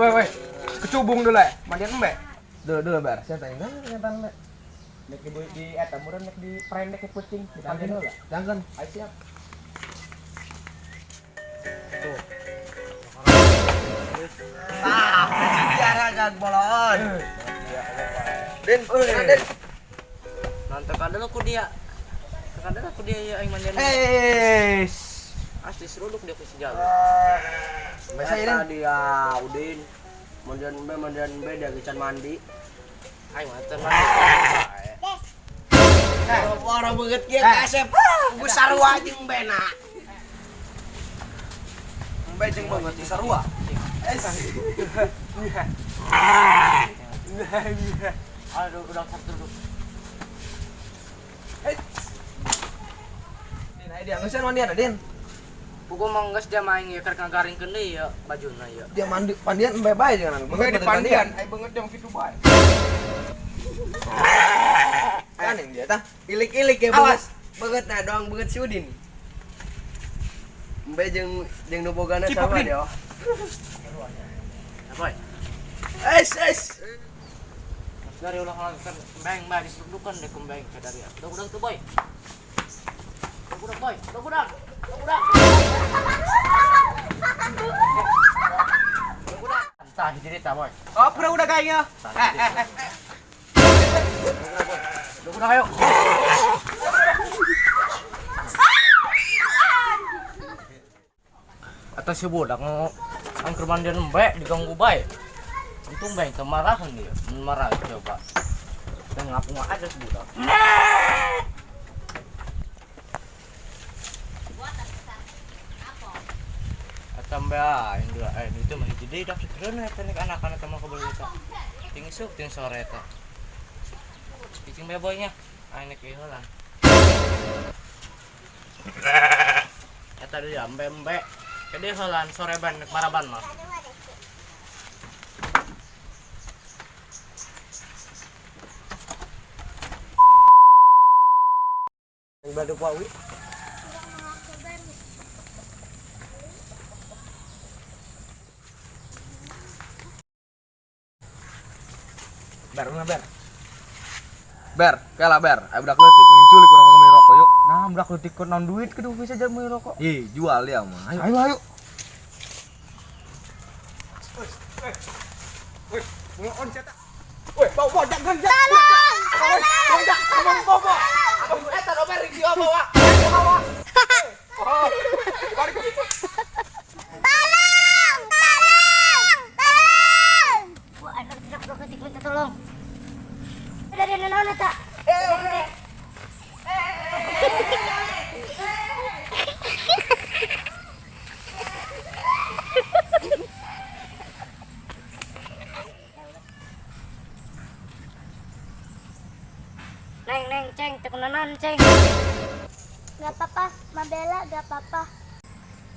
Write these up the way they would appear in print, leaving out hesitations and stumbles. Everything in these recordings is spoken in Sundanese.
Woi, woi, woi. Kecubung dulu ya. Mandian embe. Dulu dulu bar. Saya tanya kan embe. Nek di eta meureun nek di prendek di pucing dipanggil heula. Jangan. Ayo siap. Ah, kan bolon. Din, Din. Nanti kadal aku dia. Kadal aku dia ya aing mandian. Eh. Asli seruduk dia ku si jago. Biasa ini. Dia Udin. Mandian embe dia gecan mandi. Aing mah teu mandi. Orang banget kieu kasep. Geus sarua jeung bena. Embe jeung banget sarua. Aduh, udah satu dulu. Din, ayo dia ngeuseun mandian, Din. Buku mah geus dia main ya keur ngagaringkeun deui ya bajuna ya. Dia mandi pandian embe bae jangan. Embe di pandian, ayo banget jam kitu bae. Kan yang dia tah. Ilik-ilik ya Awas. banget. Banget nah doang banget si Udin. Embe jeung jeung nu bogana Cipok, sama Din. dia. Boy. Es es. Dari ulah kan beng bae diserudukan deh kembeng ke dari. Udah tuh boy. Udah boy, udah. Udah. Udah. Entah jadi tak boy. Oh, udah udah kayaknya. Udah ayo. Atau si budak angker mandian embe diganggu bae. Untung bae kemarahan dia, marah coba. Dan ngaku aja si budak. Atau mbak, yang dua, itu mah hiji deui dak sekereun eta nek anak-anak mah kebel eta. Ting isuk ting sore eta. Cicing bae boynya, aing nek ieu heula. Eta dia embe-embe. Kede heulan sore ban nek maraban mah. Badu pawi. Bar, mana bar? Bar, kalah bar. Ayo budak leutik mending culik urang beli rokok yuk. Nah, budak leutik kok naon duit kudu bisa jalan beli rokok. Ih, jual dia mah. Ayo. Ayo, ayo. Woi, woi, on cetak. Woi, bawa bawa jangan jangan. Tolong! Tolong, bawa bawa. Eta domer dia bawa. Bawa. Oh, balik. Tolong! Tolong! Tolong! Wah, anak tidak ketik minta tolong. Dari naon eta? Neng, neng, ceng, teu kunaon, ceng. Gak apa-apa, Mabela gak apa-apa.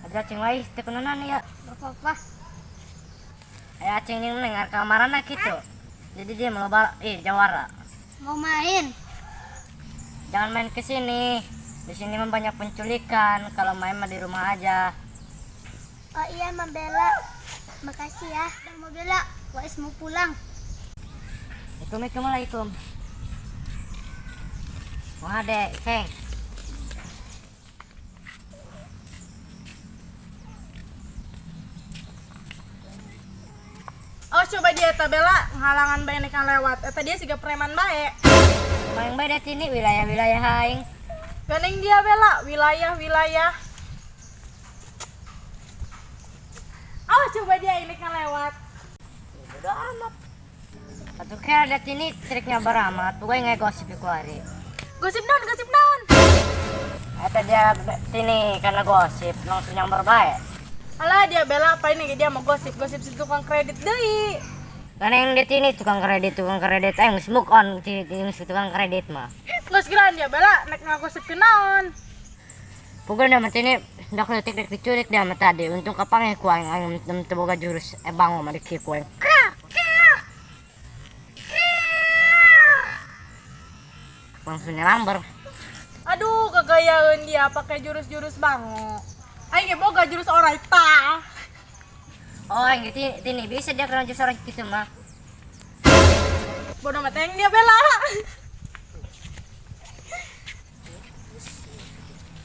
Ada ceng wae teu kunaon ya. Gak apa-apa. Aya ceng yang neng kamarana gitu. Jadi dia meloba jawara. Mau main? Jangan main ke sini. Di sini mah banyak penculikan. Kalau main mah di rumah aja. Oh iya, Mabela. Makasih ya. Dan Mabela, Wais mau pulang. Assalamualaikum. Wah, dek, ceng. Oh coba dia eta Bella ngalangan bae nek lewat. Eta dia siga preman bae. Main bae di sini wilayah-wilayah aing. Gandeng dia Bella, wilayah-wilayah. Oh coba dia ini kan lewat. Bodo amat. Atuh kira di sini triknya beramat. Pokoknya nggak gosip iku hari. Gosip naon, gosip naon. Eta dia sini karena gosip langsung nyamber bae. Alah dia Bella apa ini dia mau gosip, gosip si tukang kredit deui. Karena yang di sini tukang kredit, geus move on di tukang kredit mah. Geus geran dia Bella nek ngagosip ke naon. Pokoknya mah sini ndak leutik rek diculik dia mah tadi. Untung kapangeh ku aing aing teu boga jurus bango mah di ku aing. Langsung nyelamber. Aduh, kagayaeun dia pakai jurus-jurus bango. Aing ge boga jurus orai tah. Oh, aing tini bisa dia kena jurus orang kitu mah. Bodoh mah teng dia Bella.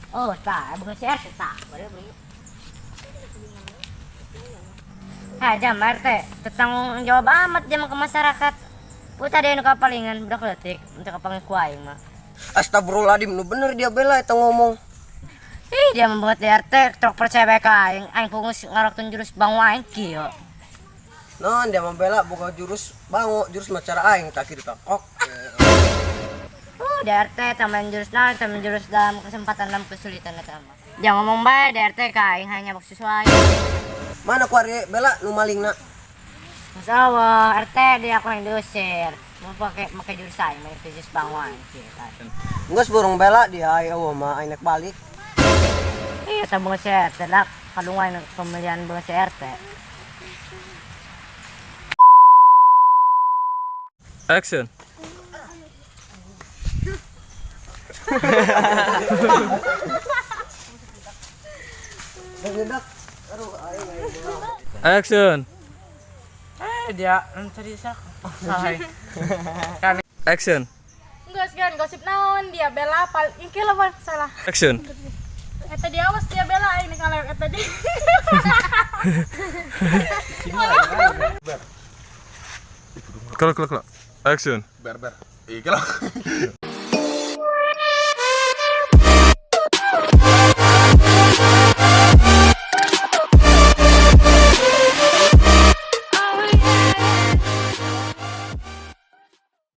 Oh, tak, bukan si RT tak. Boleh beli. Ha, jam RT, tentang jawab amat dia mah ke masyarakat. Puta dia nu kapalingan budak leutik, untuk kapangin ku aing mah. Astagfirullahaladzim, nu bener dia Bella eta ngomong. Ih, dia membuat DRT truk percaya bae ka aing, aing pungus ngaraktun jurus bango aing kieu. Non, dia mah Bella boga jurus bango, jurus mah cara aing tak kitu kok. DRT tambahan jurus naon, tambahan jurus dalam kesempatan dalam kesulitan eta mah. Jangan ngomong bae DRT ka aing hanya nyabak susu aing. Mana ku ari Bella nu malingna? Masalah RT dia aku yang diusir. Mau pakai jurus aing, pakai jurus bango aing kieu. Geus burung Bella dia aya eueuh mah aing nek balik. Iya, tabung CRT lah. Kalungan pemilihan bunga CRT. Action. Action. Dia tadi sak. Hai. Action. Geus gan gosip naon dia Bella paling ingkil apa salah. Action. Eta dia awas dia Bella aing nek ngalewek eta dia. Ber. Kalau. Action. Ber. Ih, kalau.